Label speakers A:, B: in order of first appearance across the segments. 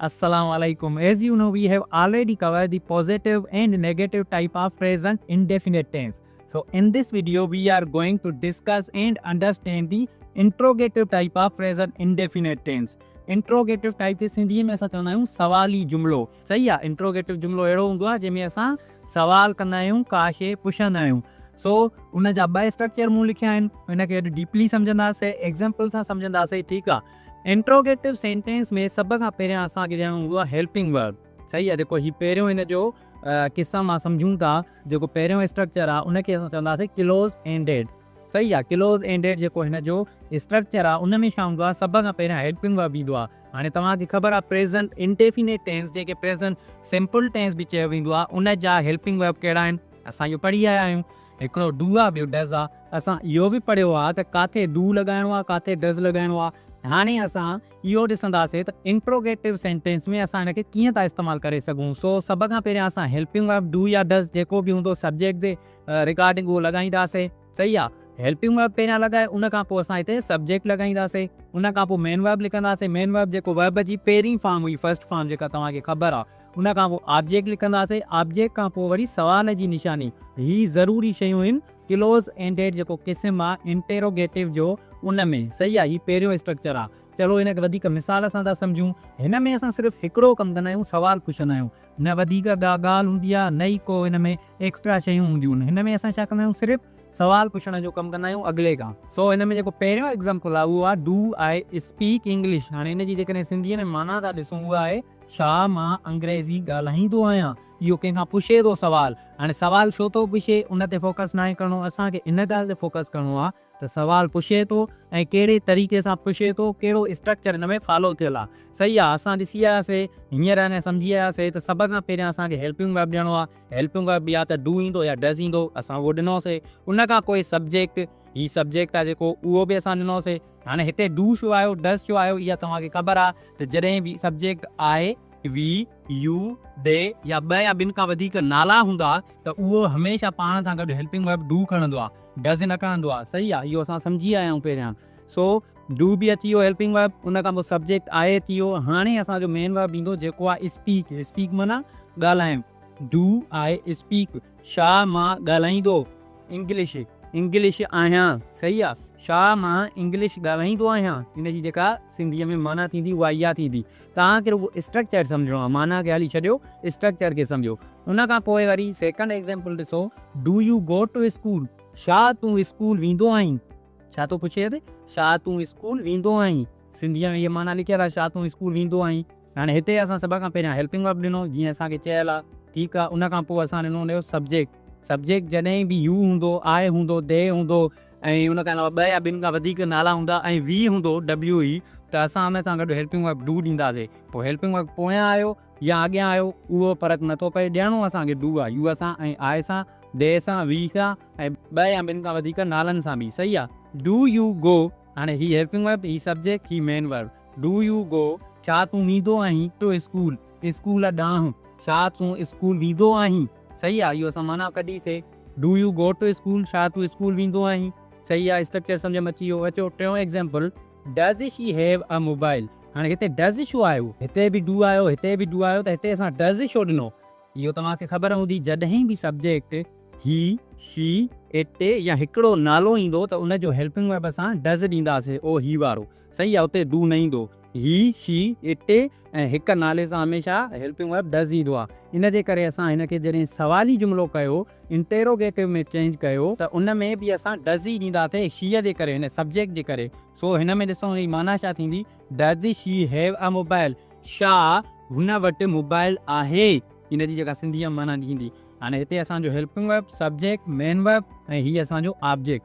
A: Assalamu alaikum. As you know, we have already covered the positive and negative type of present indefinite tense. So in this video, we are going to discuss and understand the interrogative type of present indefinite tense. Interrogative type کي سنڌيء ۾ اسان چوندا آهيون سوالي جملو. صحيح آهي، interrogative جملو اهڙو هوندو آهي جنهن ۾ اسان سوال ڪندا آهيون، ڪا شيء پڇندا آهيون. سو ان جا ٻه اسٽرڪچر مون لکيا آهن، ان کي اڄ ڊيپلي سمجهنداسين، ايگزامپل سان سمجهنداسين، ٺيڪ آهي. انٽروگيٽو سينٽينس ۾ سڀ کان پهريان اسان کي ڏيڻو هوندو آهي هيلپنگ ورب. صحيح آهي، جيڪو هي پهريون هن جو قسم آهي سمجهون ٿا، جيڪو پهريون اسٽرڪچر آهي ان کي اسان چونداسين ڪلوز اينڊيڊ. صحيح آ، ڪلوز اينڊيڊ جيڪو هن جو اسٽرڪچر آ ان ۾ ڇا هوندو آ، سڀ کان پهريان هيلپنگ ورب ايندو آ. هاڻي توهان کي خبر آ پريزنٽ انڊيفينيٽ ٽينس جنهن کي پريزنٽ سمپل ٽينس به چيو ويندو آ ان جا هيلپنگ ورب ڪهڙا آهن، اسان اهو پڙهي آيا آهيون. هڪڙو do آ ٻيو ڊز آ. اسان اهو به پڙهيو آ ته ڪاٿي do لڳائڻو آ ڪاٿي ڊز لڳائڻو آ. هاڻي اسان اهو ڏسنداسين ته انٽروگيٽو سينٽينس ۾ اسان هن کي ڪيئن ٿا استعمال ڪري سگهون. سو سڀ کان پهريان اسان هيلپنگ ورب do يا ڊز جيڪو به هوندو سبجيڪٽ جي رگارڊنگ اهو لڳائينداسين. صحيح آ. هيلپنگ ورب پهريان لڳائي ان کان پوء اسان هتي سبجيڪٽ لڳائينداسين. ان کان پوء مين ورب لکنداسين. مين ورب جيڪو ورب جي پهرين فارم هئي فرسٽ فارم جيڪا توهان کي خبر آ. ان کان پوء آبجيڪٽ لکنداسين. آبجيڪٽ کان پوء وري سوال جي نشاني. هي ضروري شيون آهن ڪلوز اينڊيڊ جيڪو قسم آ انٽيروگيٽو جو ان ۾. صحيح آ. هي پهريون اسٽرڪچر آ. چلو هن کي وڌيڪ مثال سان ٿا سمجهون. هن ۾ اسان صرف هڪڙو ڪم ڪندا آهيون سوال پڇندا آهيون. نه وڌيڪ ڪا ڳالهه هوندي آهي نه ئي ڪو هن ۾ ايڪسٽرا شيون هونديون آهن. هن ۾ اسان ڇا ڪندا آهيون صرف سوال پڇڻ جو ڪم ڪندا آهيون اڳلي کان. سو هن ۾ جيڪو پهريون ايگزامپل آهي اهو آهي do I speak English هاڻي هن جي جيڪڏهن سنڌيء ۾ معنيٰ ٿا ڏسون اها آهي ڇا مان انگريزي ڳالهائيندو آهيان؟ اهو ڪنهن کان پڇي ٿو سوال. هاڻي سوال ڇو ٿو پڇي ان تي فوڪس ناهي ڪرڻو اسان کي ان ڳالهه تي فوڪس ڪرڻو آهي ته سوال پڇي ٿو ۽ ڪهڙي طريقي سان پڇي ٿو، ڪهڙو اسٽرڪچر هن ۾ فالو ٿيل آ. صحيح آ، اسان ڏسي آياسي، هينئر اڃا سمجهي آياسي ته سڀ کان پهريان اسان کي هيلپنگ ورب ڏيڻو آ. هيلپنگ ورب يا ته do ايندو يا ڊز ايندو، اسان اهو ڏنوسي. ان کان پوء سبجيڪٽ، هي سبجيڪٽ آ جيڪو اهو به اسان ڏنوسي. هاڻي هتي do ڇو آيو، ڊز ڇو آيو، اها توهان کي خبر آ ته جڏهن به subject I, we, you, the يا ٻه يا ٻن کان وڌيڪ نالا هوندا ته اهو هميشه پاڻ سان گڏ هيلپنگ ورب do کڻندو آ. ڊز نه کڻندو آ. صحيح آ اهو اسان سمجهي آيا آهيون پهريان. سو do به اچي ويو هيلپنگ ورب ان کان پوء سبجيڪٽ آء اچي ويو هاڻي اسان جو مين ورب ايندو جيڪو آ اسپيڪ اسپيڪ معنيٰ ڳالهائڻ do I speak ڇا مان ڳالهائيندو انگلش انگلش آهيان صحيح آ ڇا مان انگلش ڳالهائيندو آهيان ان جي جيڪا سنڌيء ۾ معنيٰ ٿيندي اها اها ٿيندي. توهان کي رڳو اسٽرڪچر سمجهڻو آهي، معنيٰ کي هلي ڇڏيو، اسٽرڪچر کي سمجهو. ان کان پوء وري سيڪنڊ ايگزيمپل ڏسو، do you go to school, ڇا تون اسڪول ويندو آهين؟ ڇا ٿو پڇي ته ڇا تون اسڪول ويندو آهين؟ سنڌيء ۾ هيء معنيٰ لکيل آهي، ڇا تون اسڪول ويندو آهين؟ هاڻي هتي اسان سڀ کان پهريان هيلپنگ ورب ڏنو، جيئن اسان کي چيل آهي، ٺيڪ آهي. ان کان پوء اسان ڏنو ان جو سبجيڪٽ. سبجيڪٽ جڏهن به يو هوندو، آء هوندو، the هوندو ۽ ان کان علاوه ٻه يا ٻن کان وڌيڪ نالا هوندا ۽ وي هوندو، WE، ته اسان ان سان گڏ هيلپنگ ورب do ڏينداسين. پوء هيلپنگ ورب پويان آيو يا اڳيان آيو اهو فرق نه ٿو پئي، ڏيڻو اسان کي do آهي، يو سان ۽ آء سان، the سان، وي سان ۽ ٻه يا ٻن کان وڌيڪ نالن سان به. صحيح آهي. Do you go هاڻي هي هيلپنگ ورب، هي سبجيڪٽ، هي main verb. Do you go ڇا تون ويندو آهين ٽو اسڪول، اسڪول ڏانهن، ڇا تون اسڪول ويندو آهين؟ صحيح آهي اهو اسان معنيٰ ڪڍي سي. Do you go to school ڇا تون اسڪول ويندو آهين؟ صحيح آهي اسٽرڪچر سمجهه ۾ اچي ويو. اچو ٽيون example does she have a mobile هاڻي هتي ڊز ڇو آيو؟ هتي به do آيو هتي به do آيو ته هتي اسان ڊز ڇو ڏنو؟ اهو توهان کي خبر هوندي جڏهن به سبجيڪٽ هي، شي، it يا هڪڙو نالو ايندو ته ان جو هيلپنگ ورب اسان ڊز ڏينداسين او هي وارو. صحيح آ اتي do نه ايندو. هي، شي، it ۽ هڪ نالي سان هميشه هيلپنگ ورب ڊز ايندو آ. ان جي ڪري اسان هن کي جڏهن سوالي جملو ڪيو، انٽيروگيٽو ۾ چينج ڪيو، ته ان ۾ به اسان ڊز ئي ڏينداسين شي جي ڪري هن سبجيڪٽ جي ڪري. سو هن ۾ ڏسو هن جي معنيٰ ڇا ٿيندي، does she have a mobile? ڇا هن وٽ موبائل آهي؟ ان جي جيڪا سنڌيء ۾ معنيٰ ٿيندي. هاڻي هتي اسان جو helping verb, subject, main verb ۽ هي اسان جو آبجيڪٽ.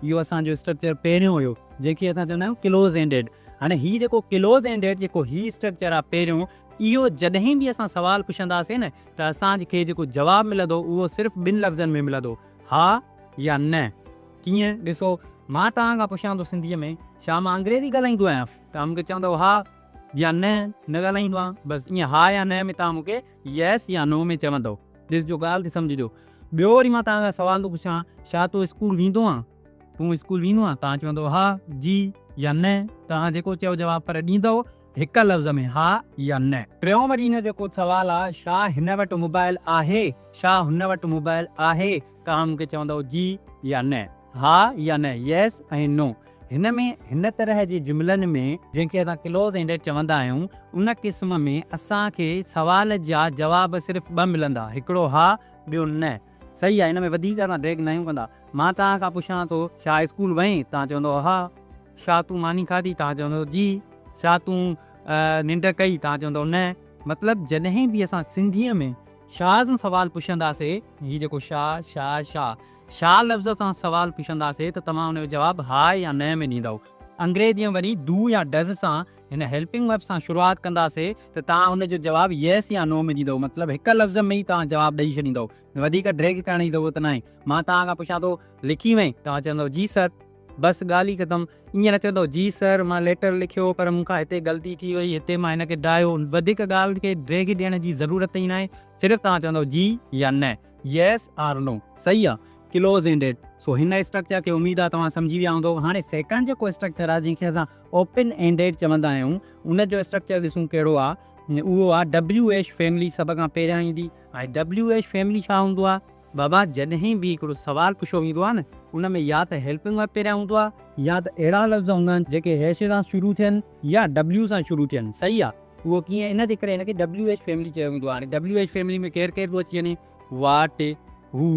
A: اهو اسان جو اسٽرڪچر پهريون هيو جنهن کي اسان چوندا آهيون ڪلوز اينڊيڊ. هاڻي هي جيڪو ڪلوز اينڊيڊ جيڪو هي اسٽرڪچر آهي پهريون اهو جڏهن به اسان سوال پڇنداسين نه ته اسان کي جيڪو جواب ملندو اهو صرف ٻن لفظن ۾ ملندو ها يا نه. ڪيئن؟ ڏسو مان توهان کان پڇان ٿو سنڌيء ۾ ڇا مان انگريزي ڳالهائيندو آهيان؟ توهان مون کي چوندؤ ها يا نه، نه ڳالهائيندو آهيان. بس ائين ها يا نه ۾ توهان مون کي يس يا نو ۾ چوندؤ. ڏسجو ڳالهه کي سمجهجو. ٻيو وري مان توهان کان سوال ٿو پڇان، ڇا تون اسڪول ويندو آن؟ تون اسڪول ويندو آن؟ توهان چوندؤ ها، جي يا نه، توهان جيڪو چئو جواب پر ڏيندؤ. هڪ لفظ ۾ ها يا نه. ٽيون وري هن جو ڪو سوال آ، ڇا هن وٽ موبائل آهي؟ ڇا هن وٽ موبائل آهي؟ توهان مون کي چوندؤ جي يا نه، ها يا نه، يس ۽ نو. هن ۾ هن طرح جي جملن ۾ جنهن کي اسان ڪلوز اينڊيڊ چوندا آهيون، ان قسم ۾ اسان کي سوال جا جواب صرف ٻه ملندا، هڪڙو ها، ٻيو نه. صحيح آهي، هن ۾ وڌيڪ اسان ڊريگ ناهيون ڪندا. مان توهان کان پڇان ٿو، ڇا اسڪول وئين؟ توهان چوندؤ ها. ڇا تون ماني کاڌي؟ توهان چوندؤ جي. ڇا تون ننڊ ڪئي؟ توهان چوندؤ نه. مطلب جڏهن به اسان سنڌيء ۾ شاهه سان سوال پڇنداسي، هي جيڪو شاهه، شاهه، شاهه، شاهه لفظ سان سوال پڇنداسي ته توهان ان جو جواب ها يا نه ۾ ڏيندؤ. انگريزيء ۾ وري do يا ڊز سان هن هيلپنگ ورب سان شروعات ڪنداسي ته توهان ان جو جواب يس يا نو ۾ ڏيندؤ. مطلب هڪ لفظ ۾ ئي توهان جواب ڏئي ڇڏيندؤ. وڌيڪ ڊريگ ڪرڻ جي ضرورت ناهي. مان توهان کان پڇان ٿو، لکي وئين؟ توهان چوندؤ جي سر. بس ڳالهه ئي ختم. ائين نه چوندؤ جي سر مان ليٽر لکيو پر مون کان هتي غلطي ٿي وئي، هتي مان هن کي ڊاهيو. وڌيڪ ڳالهه کي ڊيگهه ڏيڻ جي ضرورت ئي ناهي. صرف توهان چوندؤ جي يا نه، Yes or No. صحيح آ. ڪلوز اينڊيڊ. سو هن اسٽرڪچر کي اميد آ توهان سمجهي ويا هوندؤ. هاڻي سيڪنڊ جيڪو اسٽرڪچر آ جنهن کي اسان اوپن اينڊيڊ چوندا آهيون ان جو اسٽرڪچر ڏسون ڪهڙو آ. اهو آ ڊبليو ايڇ فيملي سڀ کان پهريان ايندي. هاڻي ڊبليو ايڇ فيملي ڇا هوندو آ؟ بابا جڏهن به هڪڙو سوال پڇيو ويندو آهي نه ان ۾ يا ته هيلپنگ ورب پهريان هوندو آهي يا ته اهڙا لفظ هوندا آهن جيڪي هيش سان شروع ٿين يا ڊبليو سان شروع ٿين صحيح آهي اهو ڪيئن ان جي ڪري هن کي ڊبليو ايڇ فيملي چيو ويندو آهي هاڻي ڊبليو ايڇ فيملي ۾ ڪير ڪير ٿو اچي وڃي what, who,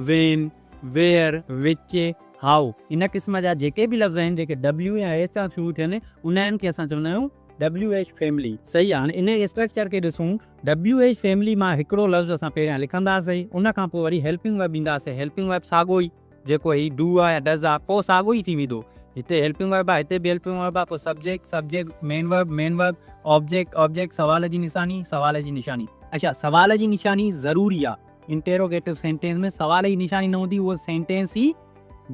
A: when, where, which, how ان قسم جا جيڪي به لفظ آهن جيڪي ڊبليو يا ايڇ سان شروع ٿين انهن کي اسان چوندا آهيون ڊبليو ايڇ فيملي صحيح آهي هاڻي ان اسٽرڪچر کي ڏسون ڊبليو ايڇ فيملي مان هڪڙو لفظ اسان پهريان لکنداسين ان کان پوء وري هيلپنگ ورب ڏينداسين هيلپنگ ورب ساڳو ئي جيڪو هي do آهي يا ڊز آهي پوء ساڳو ئي ٿي ويندو هتي هيلپنگ ورب آهي هتي به هيلپنگ ورب آهي پوء subject subject main verb main verb object object سوال جي نشاني سوال جي نشاني اڇا سوال جي نشاني ضروري آهي انٽيروگيٽو سينٽينس ۾ سوال جي نشاني نه هوندي اهو سينٽينس ئي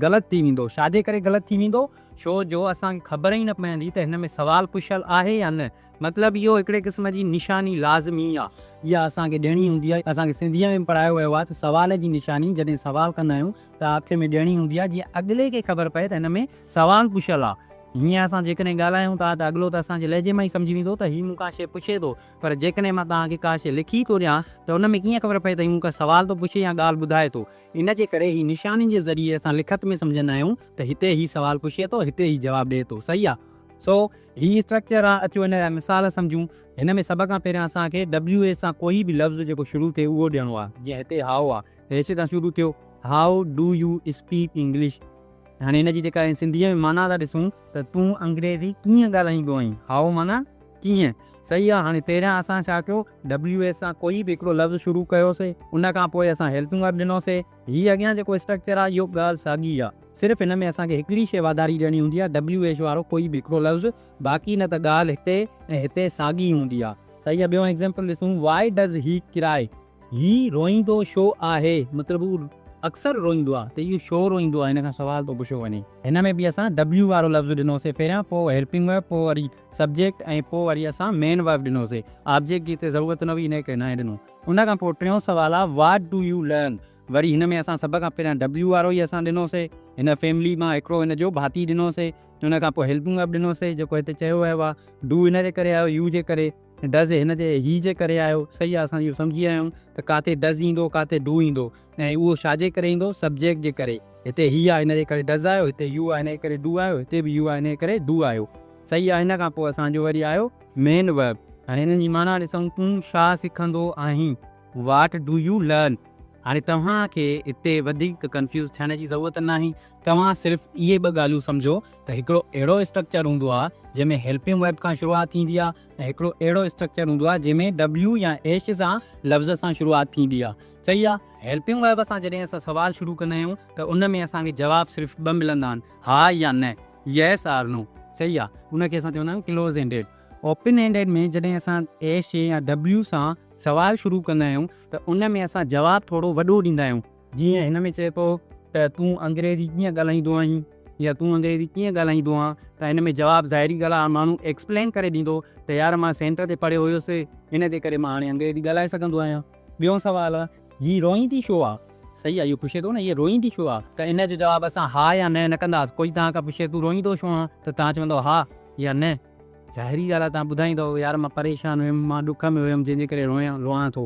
A: غلط ٿي ويندو ڇاجي ڪري غلط ٿي ويندو ڇو جو اسان کي خبر ئي نه پوندي ته هن ۾ سوال پڇيل آهي يا نه مطلب اهو هڪڙي قسم جي نشاني لازمي آ، اها اسان کي ڏيڻي هوندي آ. اسان کي سنڌيء ۾ به پڙهايو ويو آ ته سوال جي نشاني جڏهن سوال ڪندا آهيون ته آخر ۾ ڏيڻي هوندي آ جيئن اڳلي کي خبر پئي ته هن ۾ سوال پڇيل آ. هيئن اسان جيڪڏهن ڳالهايون ٿا ته اڳلو ته اسان جي لهجي مان ئي سمجهي ويندو ته هي مون کان شيء پڇي ٿو پر جيڪڏهن مان توهان کي ڪا شيء لکي ٿو ڏيان ته ان ۾ ڪيئن خبر پئي ته هي مون کان سوال ٿو پڇي يا ڳالهه ٻڌائي ٿو. ان جي ڪري هي نشانين جي ذريعي اسان لکت ۾ سمجهندا آهيون ته هتي هي سوال پڇي ٿو هتي هي جواب ڏئي ٿو. صحيح آ. سو هي اسٽرڪچر آ اچو ان جا مثال سمجهون. هن ۾ سڀ کان پهريان اسان کي ڊبليو ايڇ سان ڪوئي به لفظ جيڪو شروع ٿئي اهو ڏيڻو آ جيئن هتي هائو آ ايڇ تان شروع ٿيو how do you speak English هاڻي هن جي جيڪا سنڌيء ۾ معنيٰ ٿا ڏسون ته تون انگريزي ڪيئن ڳالهائيندو آهين هائو معنيٰ ڪيئن صحيح آ هاڻي پهريان اسان ڇا ڪيو ڊبليو ايڇ سان ڪوئي به هڪڙو لفظ شروع ڪيوسي ان کان پوء اسان هيلپنگ ورب ڏنوسي هي اڳيان جيڪو اسٽرڪچر آ اهو ڳالهه ساڳي آ صرف هن ۾ اسان کي هڪڙي شيء واڌاري ڏيڻي هوندي آ ڊبليو ايڇ وارو ڪوئي به هڪڙو لفظ باقي نه ته ڳالهه هتي ۽ هتي ساڳي هوندي آ. صحيح آ ٻيو ايگزيمپل ڏسون Why does he cry هي روئيندو ڇو آهي مطلب هو اڪثر روئيندو آ ته اهو ڇو روئيندو آ هن کان سوال ٿو پڇيو وڃي. هن ۾ به اسان ڊبليو وارو لفظ ڏنوسي پهريان پوء هيلپنگ ورب پوء وري سبجيڪٽ ۽ پوء وري اسان مين ورب ڏنوسي آبجيڪٽ جي هتي ضرورت نه هئي انهي ڪري ناهي ڏنو. ان کان پوء ٽيون سوال آ What do you learn وري هن ۾ اسان سڀ کان پهريان ڊبليو وارو ئي اسان ڏنوسي هن فيملي مان هڪڙو هن جو ڀاتي ڏنوسي ان کان پوء هيلپنگ ورب ڏنوسي جيڪو هتي چيو ويو آ do هن جي ڪري آيو يو جي ڪري ڊز هن جي هي جي ڪري آيو صحيح آ اسان اهو سمجهي ويا آهيون ته ڪاٿي ڊز ايندو ڪاٿي do ايندو ۽ اهو ڇا جي ڪري ايندو سبجيڪٽ جي ڪري هتي هي آ هن جي ڪري ڊز آيو هتي يو آ هن جي ڪري do آيو هتي به يو آ هن جي ڪري do آيو صحيح آ هن کان پوء اسان جو وري آيو مين ورب هاڻي هنن جي معنيٰ ڏسون تون ڇا سکندو آهين What do you learn هاڻي توهان کي هتي وڌيڪ ڪنفيوز ٿيڻ جي ضرورت ناهي توهان صرف اهي ٻه ڳالهيون سمجهو ته هڪڙو اهڙو اسٽرڪچر هوندو آهي جنهن ۾ هيلپنگ ورب کان شروعات ٿيندي آهي ۽ هڪڙو اهڙو اسٽرڪچر هوندو آهي جنهن ۾ ڊبليو يا ايڇ سان لفظ سان شروعات ٿيندي آهي صحيح آهي هيلپنگ ورب سان جڏهن اسان سوال شروع ڪندا آهيون ته ان ۾ اسان کي جواب صرف ٻه ملندا آهن ها يا نه Yes or No صحيح آ ان کي اسان چوندا آهيون ڪلوز اينڊيڊ. اوپن اينڊيڊ ۾ جڏهن اسان ايڇ يا ڊبليو سان سوال شروع ڪندا آهيون ته ان ۾ اسان جواب ٿورو وڏو ڏيندا آهيون جيئن هن ۾ چئي ٿو ته تون انگريزي ڪيئن ڳالهائيندو آهين يا تون انگريزي ڪيئن ڳالهائيندو آن ته هن ۾ جواب ظاهري ڳالهه آ ماڻهو ايڪسپلين ڪري ڏيندو ته يار مان سينٽر تي پڙهيو هيس ان جي ڪري مان هاڻي انگريزي ڳالهائي سگهندو آهيان. ٻيون سوال هي روئيندي ڇو آ؟ صحيح آ اهو پڇي ٿو نه هيء روئيندي ڇو آ؟ ته ان جو جواب اسان ها يا نه نه ڪنداسين. ڪوئي توهان کان پڇي تون روئيندو ڇو آن؟ ته توهان چوندؤ ها يا نه. ظاهري ڳالهه آهي توهان ٻڌائيندؤ يار مان پريشان هيم، مان ڏک ۾ هيم جنهن جي ڪري روئان روئان ٿو.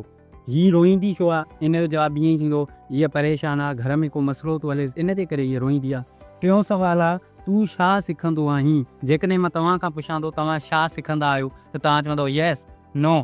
A: هي روئيندي ڇو آهي؟ ان جو جواب ائين ئي ٿيندو هيء پريشان آهي، گهر ۾ ڪو مسئلو ٿو هليس ان جي ڪري هيء روئيندي آهي. ٽيون سوال آهي تون ڇا سکندو آهين؟ جيڪڏهن مان توهان کان پڇان ٿو توهان ڇا سکندا آهيو ته توهان چوندؤ يس، نو.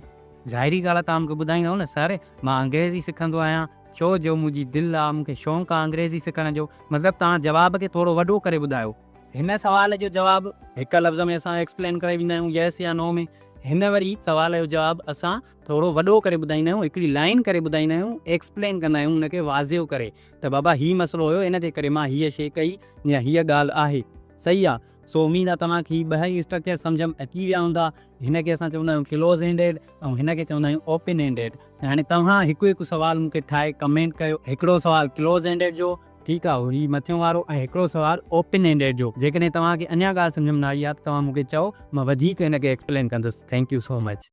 A: ظاهري ڳالهه آهي توهان مون کي ٻڌائيندؤ نه سر مان انگريزي سکندو آهيان ڇو جو منهنجي دل آهي مون کي شوق آهي انگريزي سکڻ جو مطلب توهان جواب کي ٿورو وڏو ڪري ٻڌايو. هن سوال جو جواب هڪ لفظ ۾ اسان ايڪسپلين ڪري ويندا آهيون يس يا نو ۾. هن وري سوال جو جواب اسان ٿورو وڏو ڪري ٻڌائيندا آهيون هڪڙي لائين ڪري ٻڌائيندا آهيون ايڪسپلين ڪندا آهيون ان کي واضح ڪري ته بابا هي مسئلو هيو ان جي ڪري مان هيء شيء ڪئي يا هيء ڳالهه آهي صحيح آ سو اميد آ توهان کي هي ٻه ئي اسٽرڪچر سمجهه م اچي ويا هوندا هن کي اسان چوندا آهيون ڪلوز اينڊيڊ ۽ هن کي چوندا آهيون اوپن اينڊيڊ هاڻي توهان هڪ هڪ سوال مون کي ٺاهي ڪمينٽ ڪيو هڪڙو سوال ڪلوز اينڊيڊ جو ٺيڪ آ هي مٿيون وارو ۽ هڪڙو سوال اوپن اينڊيڊ جو جيڪڏهن توهان کي اڃا ڳالهه سمجهه م نه آئي آ ته توهان مون کي چئو مان وڌيڪ هن کي ايڪسپلين ڪندس thank you so much.